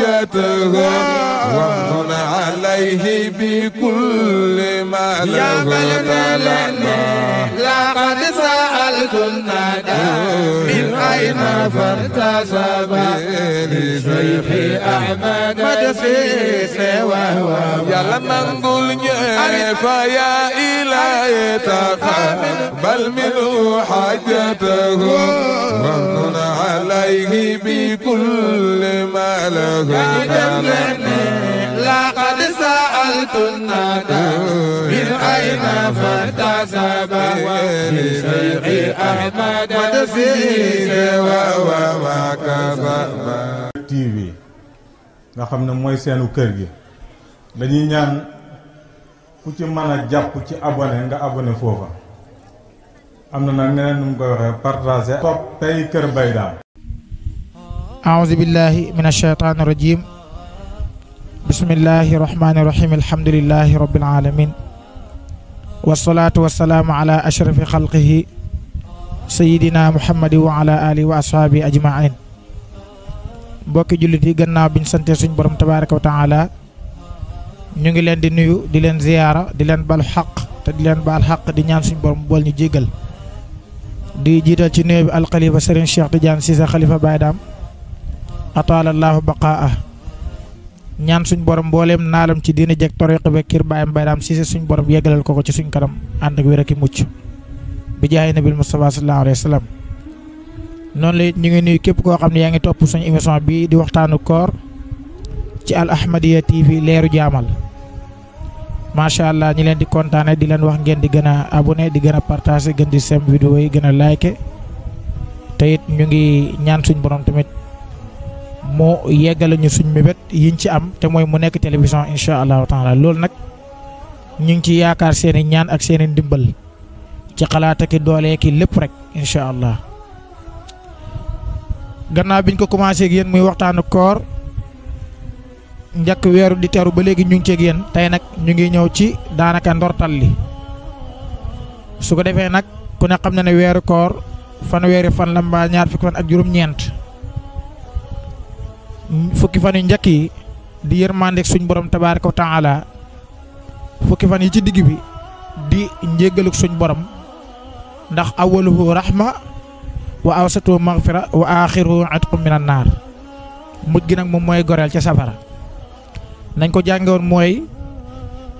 حاجته وامن عليه بكل ما له لقد سألت الندى من أين فارتسب لشيخ أحمد مدسيس وهو يلا نقول فيا إلهي تقبل منه حاجته وامن عليه بكل ما له لقد سألت الندى من أين فارتسب لشيخ أحمد مدسيس وهو TV nga xam ne mooy seenu kër gi dañuy ñaan ku ci mën a jàpp ci abonné nga abonné foofa am na nag ñeneen nu mu koy waxee partager topp tey Kër Mbaye Dame. أعوذ بالله من الشيطان الرجيم بسم الله الرحمن الرحيم الحمد لله رب العالمين والصلاة والسلام على أشرف خلقه سيدنا محمد وعلى آله وأصحابه أجمعين mbokki jullit yi gannaaw biñ sante suñ borom tabaaraka wa taala ñu ngi leen di nuyu di leen ziyaara di leen balu xaq te di leen baal xaq di ñaan suñ borom bool ñu jéggal di jiital ci nuyu bi alxalifa Serigne Cheikh Tidiane Cissé xalifa Baye Dame ataalallahu baqaa ñaan suñ borom mbooleem naalam ci diina jeg tariqa be kir Baye Dame Cissé suñ borom yeggalal ko ci suñ kanam ànd ak wér ak mucc bi jaay nabil Mustafa sallallahu alayhi wa sallam noonu la ñu ngi nuyu képp koo xam ne yaa ngi topp suñu émission bi di waxtaanu koor ci Al Ahmadiyya TV leeru jaamal macha allah ñi leen di kontaane di leen wax ngeen di gën a abonné di gën a partagé gën di sem vidéo yi gën a like te it ñu ngi ñaan suñ borom tamit moo yeggale ñu suñ mébét yiñ ci am te mooy mu nekk télévision incha allahu taala loolu nag ñu ngi ci yaakaar seen i ñaan ak seen i ndimbal ci xalaat ak doole ki lépp rek incha allah. gannaaw biñ ko commencé ak yéen muy waxtaanu koor njëkk weeru di teru ba léegi ñu ngi ci ak yéen tey nag ñu ngi ñëw ci daanaka ndortal li su ko defee nag ku ne xam na ne weeru koor fanweeri fan la mbaa ñaar fukki fan ak juróom-ñeent fukki fan yu njëkk yi di yërmandeeg suñ borom tabaaraka wa taala fukki fan yi ci digg bi di njéggaluk suñ borom ndax awaluhu rahma wa awsatu maghfira wa axiruhu atqum minan naar mujj gi nag moom mooy goreel ca safara nañ ko jàngewoon mooy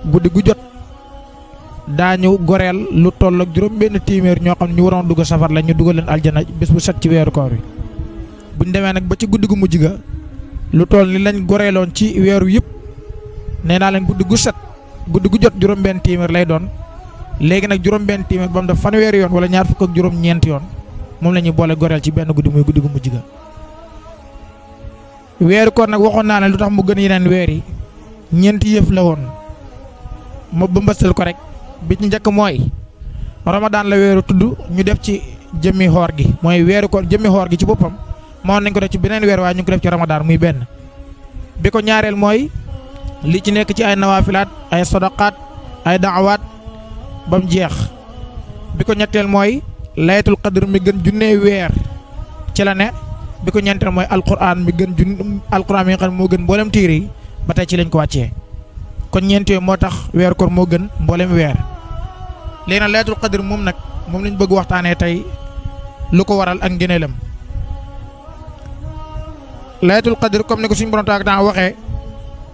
guddi gu jot daañu goreel lu toll ak juróom benn téeméer ñoo xam ne ñu waroon dugg safar la ñu dugal leen aljana bés bu set ci weeru koor wi buñ demee nag ba ci guddi gu mujj ga lu toll ni lañ goreeloon ci weeru yëpp nee naa leen guddi gu set guddi gu jot juróom benn téeméer lay doon léegi nag juróom benn téeméer ba mu def fanweeri yoon wala ñaar fukk ak juróom ñeenti yoon moom la ñuy boole goreel ci benn guddi muy guddi gu mujj ga weeru koor nag waxoon naa ne lu tax mu gën yeneen weer yi ñeenti yëf la woon ma bëmbastal ko rek bi ci njëkk mooy Ramadan la weeru tudd ñu def ci jëmmi xoor gi mooy weeru koor jëmmi xoor gi ci boppam moo nañ ko def ci beneen weer waaye ñu ngi ko def ci Ramadan muy benn bi ko ñaareel mooy li ci nekk ci ay nawaafilaat ay sadaqaat ay daawaat ba mu jeex bi ko ñetteel mooy laylatul qadr mi gën junne weer ci la ne bi ko ñeenteel mooy alquran mi gën alquran mi nga xam ne moo gën mboolem tiir yi ba tey ci lañ ko wàccee kon ñeent yooyu moo tax weeru koor moo gën mboolem weer léegi nag laylatul qadr moom nag moom lañ bëgg waxtaanee tey lu ko waral ak ngëneelam laylatul qadr comme ni ko suñu borom taag daa waxee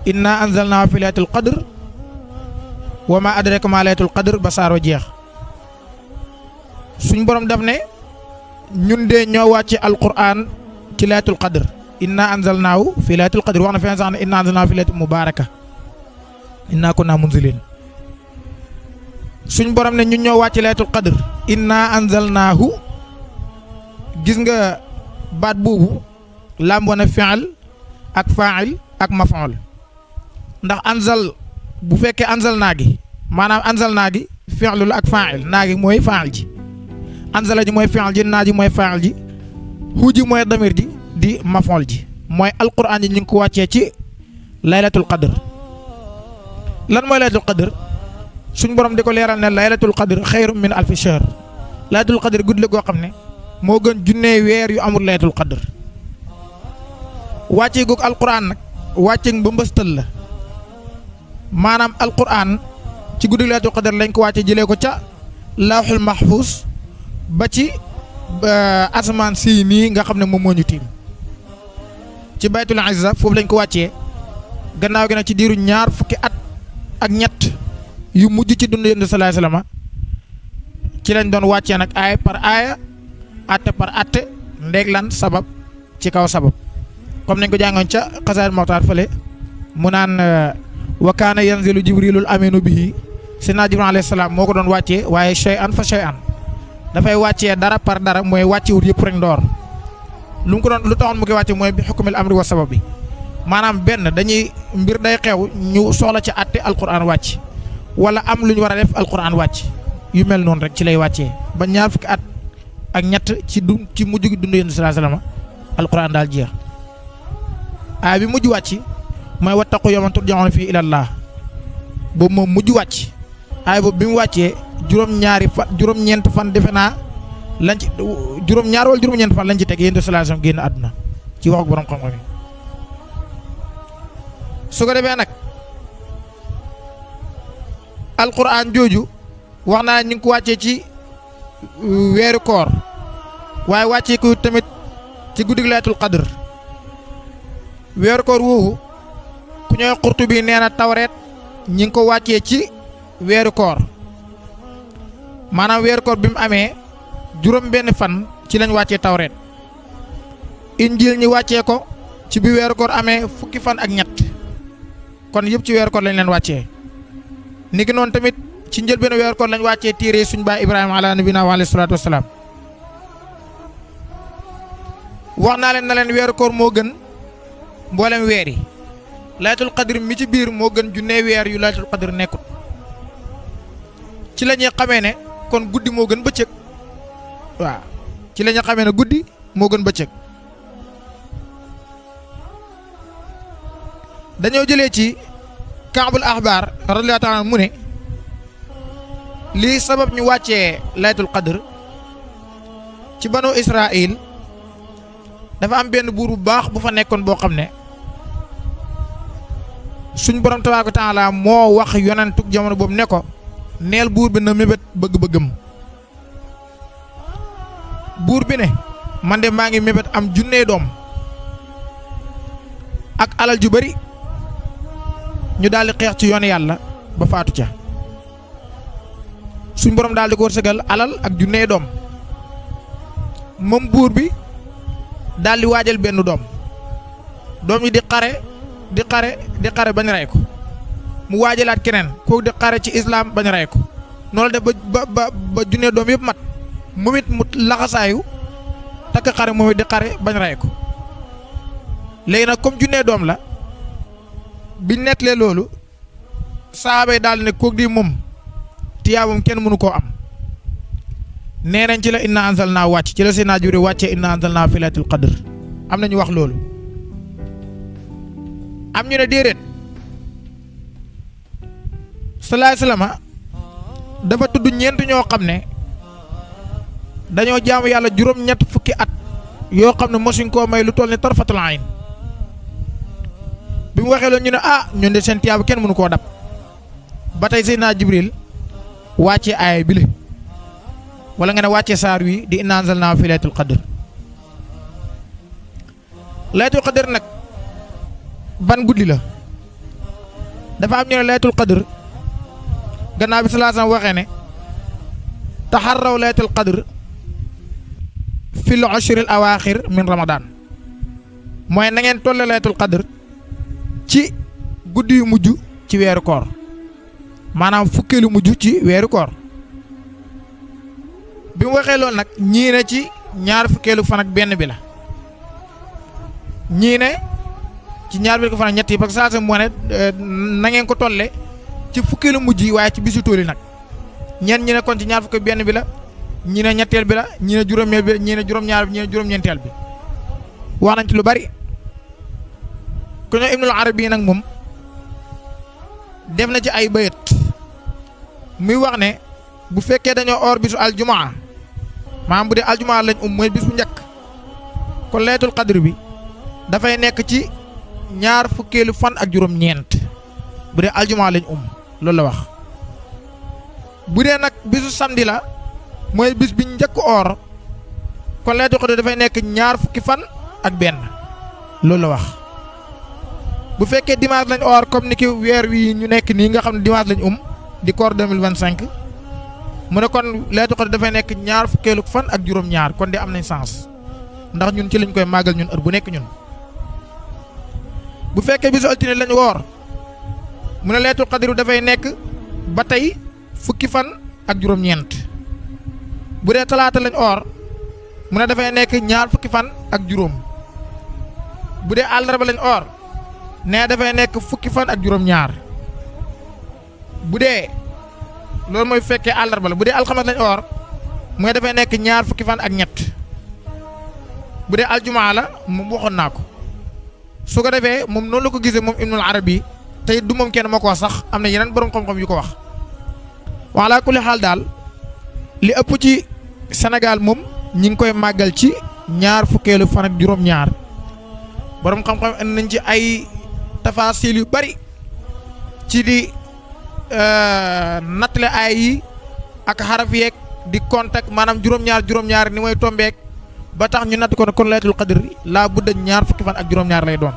inna anzalnaa fi laylatul qadr wa ma adraka ma laylatul qadr ba saaro jeex suñ borom daf ne ñun de ñoo wàcce alquran ci laylatul qadr inna anzalnaahu fi laylatul qadr wax na fenn sax ne inna anzalnaahu fi laylatin mubaaraka inna kunna munzilin suñ borom ne ñun ñoo wàcce laylatul qadr inna anzalnaahu gis nga baat boobu làmboo na fi'l ak faa'il ak maf'ul ndax anzal bu fekkee anzal naa gi maanaam anzal naa gi fi'l la ak faa'il naa gi mooy faa'il ji anzala ji mooy fi'l ji naa ji mooy faa'il ji hu ji mooy damir ji di maf'ul ji mooy alquran ji ñu ngi ko wàccee ci laylatul qadr lan mooy laylatul qadr suñ borom di ko leeral ne laylatul qadr xayrun min alfi shahr laylatul qadr guddi la goo xam ne moo gën junne weer yu amul laylatul qadr wàccee googu alquran nag wàcce ba mbëstal la maanaam alquran ci guddi laylatul qadr lañ ko wàcce jëlee ko ca lawhul mahfuz ba ci asamaan si nii nga xam ne moom moo ñu tiim ci baytul izza foofu lañ ko wàccee gannaaw gi nag ci diiru ñaar fukki at ak ñett yu mujj ci dund Yonent sallallahu alayhi wasallam ci lañ doon wàccee nag aaya par aaya atte par atte ndeeg lan sabab ci kaw sabab comme nañ ko jàngoon ca xasaayid Moxtaar fële mu naan wa kaana yanzilu jibrilul aminu bihi Seydina Jibril alayhi salaam moo ko doon wàccee waaye shay'an fa shay'an dafay wàccee dara par dara mooy wàcce wut yëpp rek ndoor lu mu ko doon lu taxoon mu koy wàcce mooy bi hukmil amri wa sabab bi maanaam benn dañuy mbir day xew ñu soxla ci àtte alquran wàcc wala am lu ñu war a def alquran wàcc yu mel noonu rek ci lay wàccee ba ñaar fukki at ak ñett ci mujj gi dund Yonent sallallahu alayhi wasallam alquran daal jeex aay bi mujj wàcc mooy wattaqu yawman turja'una fii ilallah boobu moom mujj wàcc aay boobu bi mu wàccee juróom-ñeent fan defe naa lañ ci juróom-ñaar wala juróom-ñeent fan lañ ci teg Yonent sallallahu alayhi wasallam génn àdduna ci wax borom xam-xam yi su ko defee nag alquran jooju wax naa ñu ngi ko wàccee ci weeru koor waaye wàccee ko tamit ci guddi laylatul qadr weeru koor woowu ku ñooy Qurtubi nee na tawreet ñi ngi ko wàccee ci weeru koor maanaam weeru koor bi mu amee juróom benn fan ci lañ wàccee tawreet injil ñi wàccee ko ci bi weeru koor amee fukki fan ak ñett kon yëpp ci weeru koor lañ leen wàccee niki noonu tamit ci njëlbéenu weeru koor lañ wàccee téere suñ baay Ibrahima ala nabina wa alayhi salaatu wasalaam wax naa leen na leen weeru koor moo gën mboolem weer yi laylatul qadr mi ci biir moo gën junne weer yu laylatul qadr nekkut ci la ñuy xamee ne kon guddi moo gën bëccëg waaw ci la ñuy xamee ne guddi moo gën bëccëg dañoo jëlee ci Kaabul Axbaar radiyallaahu taala mu ne lii sabab ñu wàccee laylatul qadr ci banu Israil dafa am benn buur bu baax bu fa nekkoon boo xam ne suñ borom tabaaraka wa taala moo wax yonentuk jamono boobu ne ko neel buur bi na mébét bëgg-bëggam buur bi ne man de maa ngi mébét am junnee doom ak alal ju bari ñu daal di xeex ci yoon yàlla ba faatu ca suñ borom daal di ko wërsëgal alal ak junnee doom moom buur bi daal di waajal benn doom yi di xare bañ rey ko mu waajalaat keneen kooku di xare ci islam bañ rey ko noonu la def ba junnee doom yëpp mat moom it mu laxasaayu takk xare moom it di xare bañ rey ko léegi nag comme junnee doom la biñ nettalee loolu saaba yi daal ne kooku di moom tiyaabam kenn mënu koo am nee nañ ci la inna anzalnaa wàcc ci la Seydina Jibriil wàccee inna anzalnaa fi laylatul qadr am na ñu wax loolu am ñu ne déedéet salaay salaama dafa tudd ñeent ñoo xam ne dañoo jaamu yàlla juróom-ñett fukki at yoo xam ne mosuñ koo may lu toll ne tarfatul ayn bi mu waxee loolu ñu ne ñun de seen tiyaabu kenn mënu koo dab ba tey Seydina Jibriil wàccee aaya bi le wala nga ne wàccee saar wi di inna anzalnaa fi laylatul qadr laylatul qadr nag ban guddi la dafa am ñu ne laylatul qadr gannaaw bi sallallahu alayhi wasallam waxee ne taxarraw laylatul qadr fil ashril awaaxir min ramadan mooy na ngeen tolle laylatul qadr ci guddi yu mujj ci weeru koor maanaam fukkeelu mujj ci weeru koor bi mu waxee loolu nag ñii ne ci ñaar fukkeelu fan ak benn bi la ñii ne ci ñaar fukkeelu fan ak ñett yi parce que saa moo ne na ngeen ko tolle ci fukkeelu mujj yi waaye ci bisu tóoli nag ñenn ñi ne kon ci ñaar fukki benn bi la ñi ne ñetteel bi la ñi ne juróomeel bi ñi ne juróom-ñaar bi ñi ne juróom-ñeenteel bi wax nañ ci lu bari ku ñoo Ibnul Arabi nag moom def na ci ay bayët muy wax ne bu fekkee dañoo or bisu aljumaa maanaam bu dee aljumaa lañ mooy bis bu njëkk kon laylatul qadr bi dafay nekk ci ñaar fukkeelu fan ak juróom-ñeent bu dee aljuma lañ loolu la wax. bu dee nag bisu samedi la mooy bis bi njëkk oor kon laylatul qadr dafay nekk ñaar fukki fan ak benn loolu la wax. bu fekkee dimanche lañ oor comme ni ki weer wi ñu nekk nii nga xam ne dimanche lañ di koor 2025 mu ne kon laylatul qadr dafay nekk ñaar fukkeelu fan ak juróom-ñaar kon de am nañ sens ndax ñun ci lañ koy màggal ñun heure bu nekk ñun. bu fekkee bisu altine lañ woor mu ne laylatul qadr dafay nekk ba tey fukki fan ak juróom-ñeent. bu dee talaata lañ oor mu ne dafay nekk ñaar fukki fan ak juróom. bu dee àllarba lañ oor nee dafay nekk fukki fan ak juróom-ñaar. bu dee loolu mooy fekkee àllarba la bu dee alxames lañ oor mooy dafay nekk ñaar fukki fan ak ñett. bu dee aljumaa la moom waxoon naa ko su ko defee moom noonu la ko gisee moom Ibnul Arabi te it du moom kenn moo ko wax sax am na yeneen borom xam-xam yu ko wax. wala kulli xaal daal li ëpp ci Sénégal moom ñi ngi koy màggal ci ñaar fukkeelu fan ak juróom-ñaar borom xam-xam indi nañ ci ay tafasil yu bari ci di nattale ay yi ak xaraf yeeg di contact maanaam juróom-ñaar ni mooy tombeek ba tax ñu natt ko ne kon laylatul qadr laa budda ñaar fukki fan ak juróom-ñaar lay doon.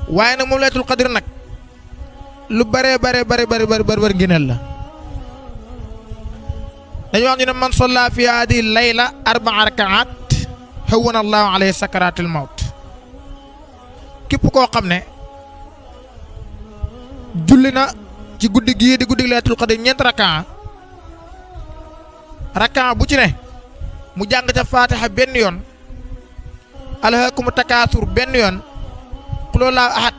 waaye nag moom laylatul qadr nag lu bare ngëneel la. dañu wax ñu ne man salla fi hadi layla 4 rakaat hawwana allahu alayhi sakaratil mawt. képp koo xam ne julli na ci guddi gii di guddi laylatul qadr 4 rakaat bu ci ne mu jàng ca faatiha benn yoon alhaakumu takaasur benn yoon qul huwallaahu ahad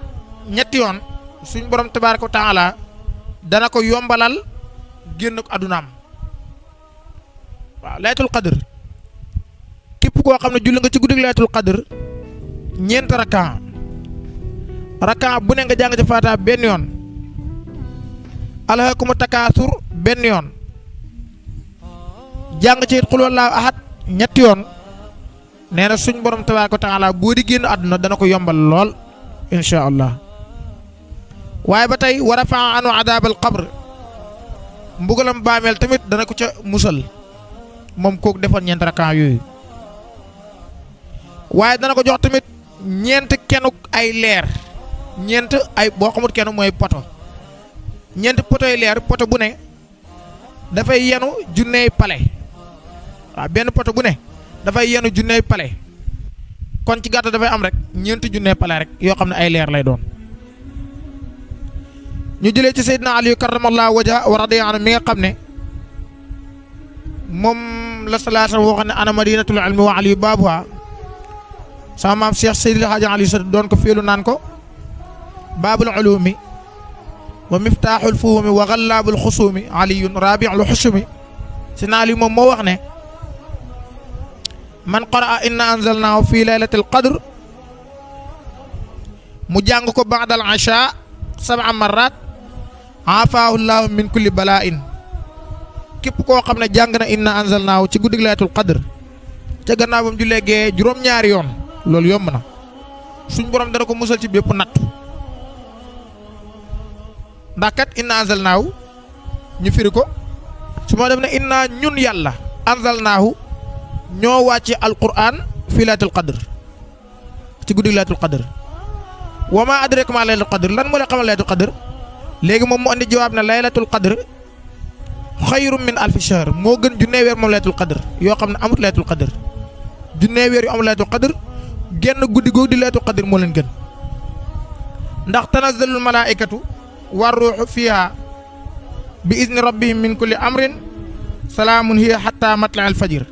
ñetti yoon suñ borom tabaaraka wa taala dana ko yombalal génn ko addunaam. waaw laylatul qadr képp koo xam ne julli nga ci guddi laylatul qadr 4 rakaat bu ne nga jàng ca faatiha benn yoon alhaakumu takaasur benn yoon jàng ci qul huwallaahu ahad ñetti yoon nee na suñ borom tabaaraka wa taala boo di génn àdduna dana ko yombal lool insha allah. waaye ba tey wa rafaa anu adaabal qabr mbugalam baameel tamit dana ko ca musal moom kooku defoon 4 rakaat yooyu. waaye dana ko jox tamit 4 kenuk ay leer 4 ay boo xamut kenn mooy poto 4 potoy leer poto bu ne dafay yenu junney pale. waaw benn poto bu ne dafay yenu junney pale kon ci gàtt dafay am rek 4 junney pale rek yoo xam ne ay leer lay doon. ñu jëlee ci Seydina Aliyu karramallahu wajha wa radiya anhu mi nga xam ne moom la salaasa waxoon ne ana madinatul ilmi wa aliyu baabuha sama maam Cheikh Seydil Hadji Aliou sa doon ko féelu naan ko baabul ulumi wa miftaaxul fuhumi wa gallaabul xusumi aliyun rabiul xusumi Seydina Aliyu moom moo wax ne man qaraa inna anzalnaahu fi laylatil qadr mu jàng ko ba'dal isha 7 marrat afaahu llaahu min kulli balaa'in. képp koo xam ne jàng na inna anzalnaahu ci guddi laylatul qadr ca gannaaw ba mu jullee gee juróom-ñaari yoon loolu yomb na suñ borom dana ko musal ci bépp natt ndax kat inna anzalnaahu ñu firi ko su ma dem ne inna ñun yàlla anzalnaahu ñoo wàcce alquran fi laylatul qadr ci guddi laylatul qadr wa ma adraka ma laylatul qadr lan moo la xamal laylatul qadr léegi moom mu andi jawaab ne laylatul qadr xayrum min alfi shahr moo gën junnee weer moom laylatul qadr yoo xam ne amut laylatul qadr junnee weer yu amul laylatul qadr genn guddi googu di laylatul qadr moo leen gën ndax tanazzalul malaa'ikatu war ruuxu fiha bi izni rabbihim min kulli amrin salaamun hiya hatta matla'il fajr.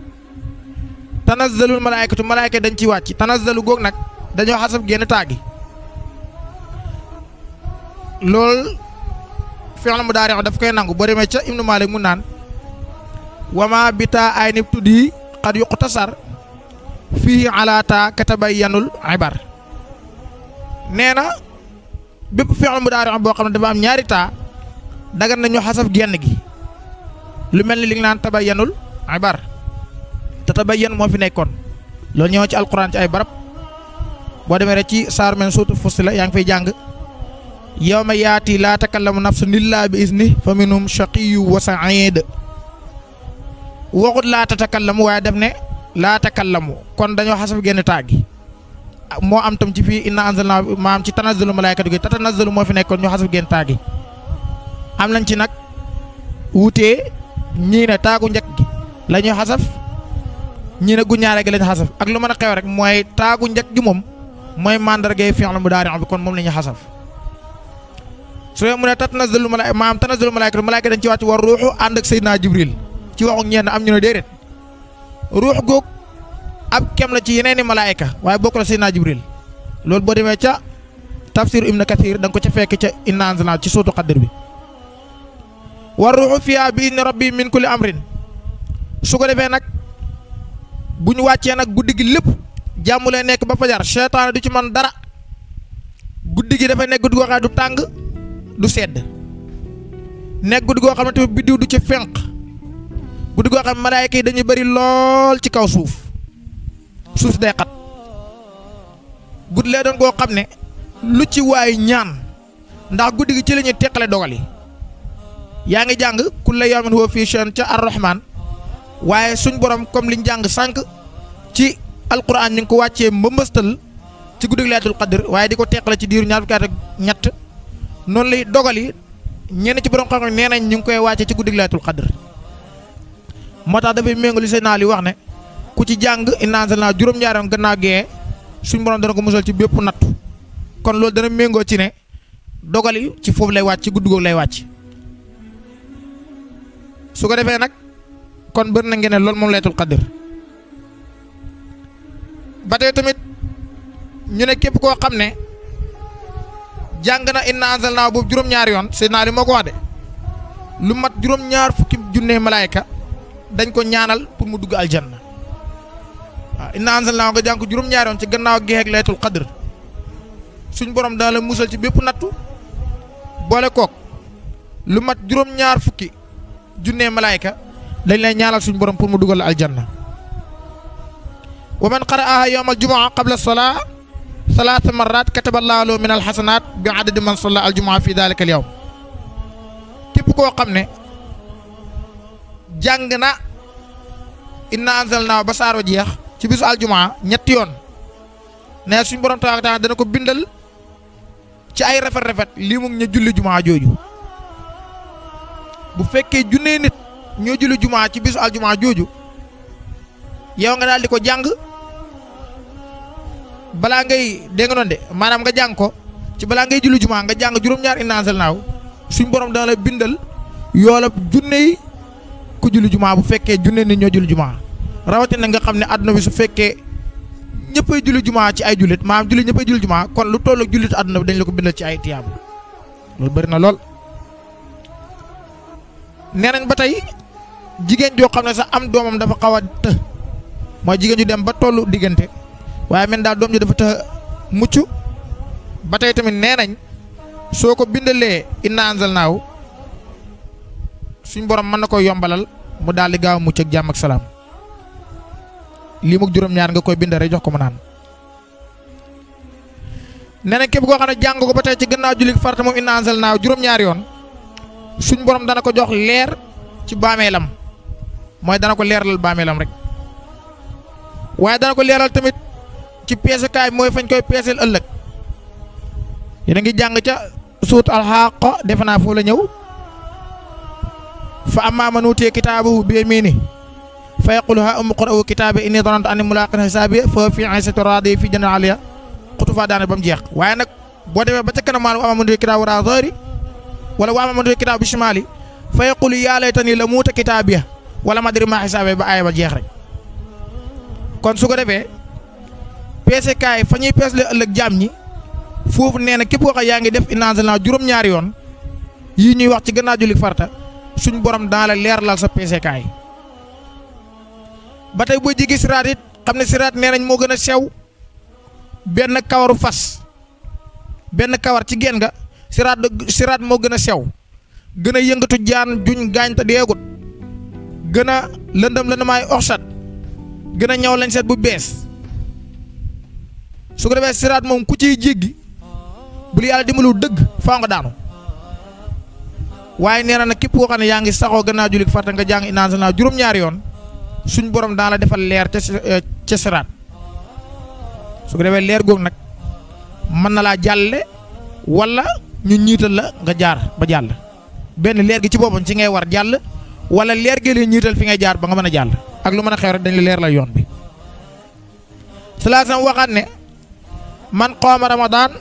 tanazzalul malaa'ikatu malaa'ika dañ ci wàcc tanazzalu goog nag dañoo xasab génn taagi lool fi'l mudaari' daf koy nangu boo demee ca Ibnu Maalik mu naan wama bitaa ay nib tuddi qad yuqtasar fii alaata katabayyanul ibar nee na bépp fi'l mudaari' boo xam ne dafa am ñaari taa dagan nañu xasaf genn gi lu mel ni li nga naan tabayyanul ibar te tabayyan moo fi nekkoon loolu ñëw ci alquran ci ay barab boo demee rek ci saar men suutu Fussilat yaa ngi fay jàng yawma yaati laa takallamu nafsun illaa bi izni fa minhum shaqiyyu wa sa'iid waxut laa tatakallamu waaye def ne laa takallamu kon dañoo xasaf génn taagi moo am tam ci fii inna anzalna maam ci tanazzalu malaayikatu gi tatanazzalu moo fi nekkoon ñu xasaf génn taagi am nañ ci nag wutee ñii ne taagu njëkk gi la ñuy xasaf ñii ne gu ñaare gi lañu xasaf ak lu mën a xew rek mooy taagu njëkk gi moom mooy mandargay fi'l mudaari' bi kon moom la ñuy xasaf su dee mu ne tatanazzalu malaayika maam tanazzalu malaayikatu malaayika dañ ci wàcc war ruuxu ànd ak Seydina Jibril ci waxu ñenn am ñu ne déedéet ruux goog ab kem la ci yeneeni malaayika waaye bokk la Seydina Jibril loolu boo demee ca tafsir Ibn Kathir da nga ko ca fekk ca inna anzalna ci suutu Qadr bi war ruuxu fiha bi izni rabbi min kulli amrin su ko defee nag bu ñu wàccee nag guddi gi lépp jàmm lay nekk ba fajar seytaane du ci man dara guddi gi dafay nekk guddi goo xam ne du tàng du sedd nekk guddi goo xam ne tamit biddiw du ci fenq guddi goo xam ne malaayika yi dañuy bari lool ci kaw suuf si day xat guddi lay doon goo xam ne lu ci waay ñaan ndax guddi gi ci la ñuy teqale dogal yi yaa ngi jàng kulla yawmin huwa fii sha'n ca ar-Rahmaan waaye suñ borom comme liñ jàng sànq ci alquran ñu ngi ko wàccee mbëmbëstal ci guddi laylatul qadr waaye di ko teqale ci diiru ñaar fukki at ak ñett noonu lay dogal yi ñenn ci borom xam-xam nee nañ ñu ngi koy wàccee ci guddi laylatul qadr moo tax dafay méngali seen naal yi wax ne ku ci jàng inna anzalna juróom-ñaari yoon gannaaw gee suñ borom dana ko musal ci bépp nattu kon loolu dana méngoo ci ne dogal yi ci foofu lay wàcc ci guddi googu lay wàcc su ko defee nag kon bëri na ngeen ne loolu moom laylatul qadr ba tey tamit ñu ne képp koo xam ne jàng na inna anzalna boobu juróom-ñaari yoon seen naal yi moo ko wax de lu mat juróom-ñaar fukki junne malaayka dañ ko ñaanal pour mu dugg aljanna waaw inna anzalna nga jàng ko juróom-ñaari yoon ci gannaaw geex ak laylatul qadr suñ borom dana la musal ci bépp nattu boole kook lu mat juróom-ñaar fukki junne malaayka dañ lay ñaanal suñ borom pour mu dugal la aljanna wa man qara'aha yawmal jumu'a qabla as-salaa salaasa marrat kataba Allahu lahu min al-hasanat bi adadi man salla al-jumu'a fi dhalika al-yawm képp koo xam ne jàng na inna anzalna ba saaro jeex ci bisu aljumaa ñetti yoon ne suñ borom tabaaraka taala dana ko bindal ci ay rafet lii mu ñu julli jumaa jooju bu fekkee junnee nit ñoo julli jumaa ci bisu aljumaa jooju yow nga daal di ko jàng balaa ngay dégg nga noonu de maanaam nga jàng ko ci balaa ngay julli jumaa nga jàng juróom-ñaar inna anzalna suñ borom dana la bindal yoolab junne yi ku julli jumaa bu fekkee junne nit ñoo julli jumaa rawatina nga xam ne àdduna bi su fekkee ñëppay julli jumaa ci ay jullit maanaam jullit ñëppay julli jumaa kon lu toll ak jullit àdduna bi dañ la ko bindal ci ay tiyaabu loolu bëri na lool. nee nañ ba tey jigéen joo xam ne sax am doomam dafa xaw a të mooy jigéen ju dem ba tollu diggante waaye men daal doom ji dafa të mucc ba tey tamit nee nañ soo ko bindalee inna anzalnaahu suñ borom mën na koy yombalal mu daal di gaaw mucc ak jàmm ak salaam lii mu juróom-ñaar nga koy bind rek jox ko mu naan. nee na képp koo xam ne jàng ko ba tey ci gannaaw julli farata moom inna anzalnaahu juróom-ñaari yoon suñ borom dana ko jox leer ci baameelam mooy dana ko leeralal baameelam rek waaye dana ko leeral tamit ci peesekaay mooy fañ koy peeseel ëllëg yéen a ngi jàng ca suut al-Haaqqa defe naa foofu la ñëw. fa ammaa man uutiya kitaabahu bi yamiinihi fa yaqulu haa umqra'uu kitaabiya innii zanantu annii mulaaqin hisaabiya fa huwa fii 'ishatin raadiya fii jannatin 'aaliya xutufaa daane ba mu jeex. waaye nag boo demee ba ca kanam wa ammaa man uutiya kitaabahu waraa'a zahrihi wala wa ammaa man uutiya kitaabahu bi shimaalihi fa yaqulu yaa laytanii lam uuta kitaabiya wa lam adri maa hisaabiya ba aaya ba jeex rek. kon su ko defee peesekaay fa ñuy peeslee ëllëg jaam ñi foofu nee na képp koo xam yaa ngi def inna anzalnaa juróom-ñaari yoon yii ñuy wax ci gannaaw julli farata suñ borom dana la leeralal sa peesekaay. ba tey boo jéggi siraat it xam ne siraat nee nañ moo gën a sew benn kawaru fas benn kawar ci génn nga siraat moo gën a sew gën a yëngatu jaan juñ gaañ te deegut gën a lëndamaay oxsat gën a ñaw lañ seet bu bees su ko defee siraat moom ku ciy jéggi bul yàlla dimbalu dëgg faa nga daanu waaye nee na nag képp koo xam ne yaa ngi saxoo gannaaw jullit farta nga jàng innaa anzalnaahu juróom-ñaari yoon suñ borom daan la defal leer ca siraat su ko defee leer googu nag mën na laa jàlle wala ñu ñiital la nga jaar ba jàll benn leer gi ci boppam ci ngay war jàll wala leer gi leen ñiital fi ngay jaar ba nga mën a jàll ak lu mën a xew rek dañ la leer la yoon bi salaasam waxaat ne man qaama ramadaan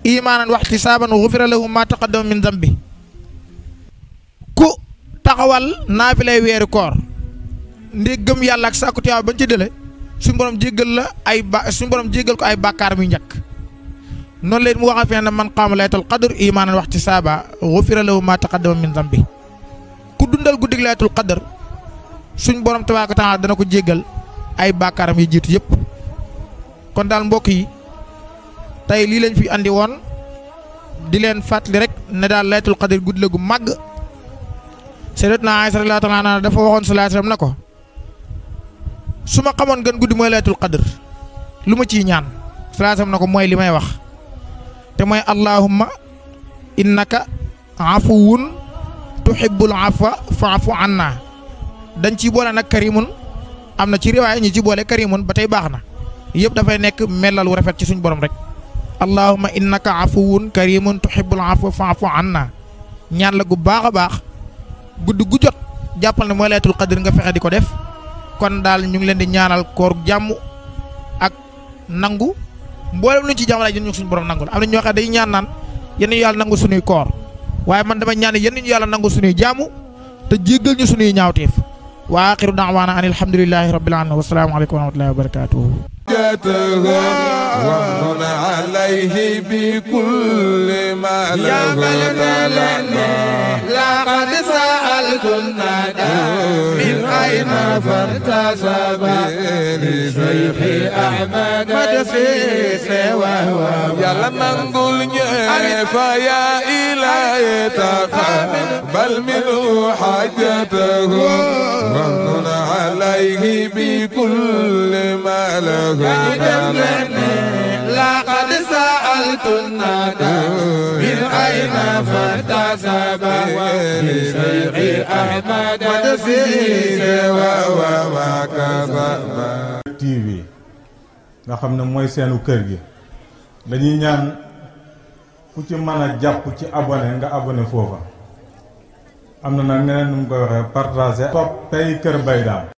imaanan wa ihtisaaban gufira lahu ma taqaddama min dambi ku taxawal naafilay weeru koor ndég gëm yàlla ak sàkku tiyaaba bañ ci dële suñu borom jéggal la suñu borom jéggal ko ay bàkkaar muy njëkk noonu leen mu wax a fee ne man qaama laylatul qadr imaanan wa ihtisaaban gufira lahu ma taqaddama min dambi ku dundal guddig laylatul qadr suñ borom tabaaraka wa taala dana ko jéggal ay bàkkaaram yi jiitu yëpp kon daal mbokk yi tey lii lañ fi andi woon di leen fàttali rek ne daal laylatul qadr guddi la gu màgg sayyidatuna Aysa radiyallaahu taala anha dafa waxoon sallallaahu alayhi wa sallam na ko su ma xamoon gën guddi mooy laylatul qadr lu ma ciy ñaan sallallaahu alayhi wa sallam na ko mooy li may wax te mooy allahumma innaka afuwun tuhibbul afwa fa'fu anna dañ ciy boole nag karimun am na ci riwaaya ñi ci boole karimun ba tey baax na yëpp dafay nekk melal wu rafet ci suñ borom rek allahumma innaka afuwun karimun tuhibbul afwa fa'fu anna ñaan la gu baax a baax guddi gu jot jàppal ne mooy laylatul qadr nga fexe di ko def kon daal ñu ngi leen di ñaanal koor jàmm ak nangu mboolem luñ ci jàmm la ñu suñu borom nangul am na ñoo xam day ñaan naan yéen ñu yàlla nangu suñuy koor waaye man dama ñaan yéen ñu yàlla nangu suñuy jaamu te jéggal ñu suñuy ñaawteef wa axiru da'waana an alhamdulillahi rabbil alamin wa salaamu aleykum wa rahmatullahi wa barakatuh ومن عليه بكل ما له لقد سألت الندى من أين فارتسب لشيخ أحمد مدسيس وهو يلا نقول فيا إلهي تقبل منه حاجته ومن عليه بكل ما له لقد سألت الندى من أين فارتسب لشيخ أحمد مدسيس وهو TV nga xam ne mooy seenu kër gi dañuy ñaan ku ci mën a jàpp ci abonné nga abonné foofa am na nag ñeneen nu mu koy waxee partager topp tey Kër Mbaye Dame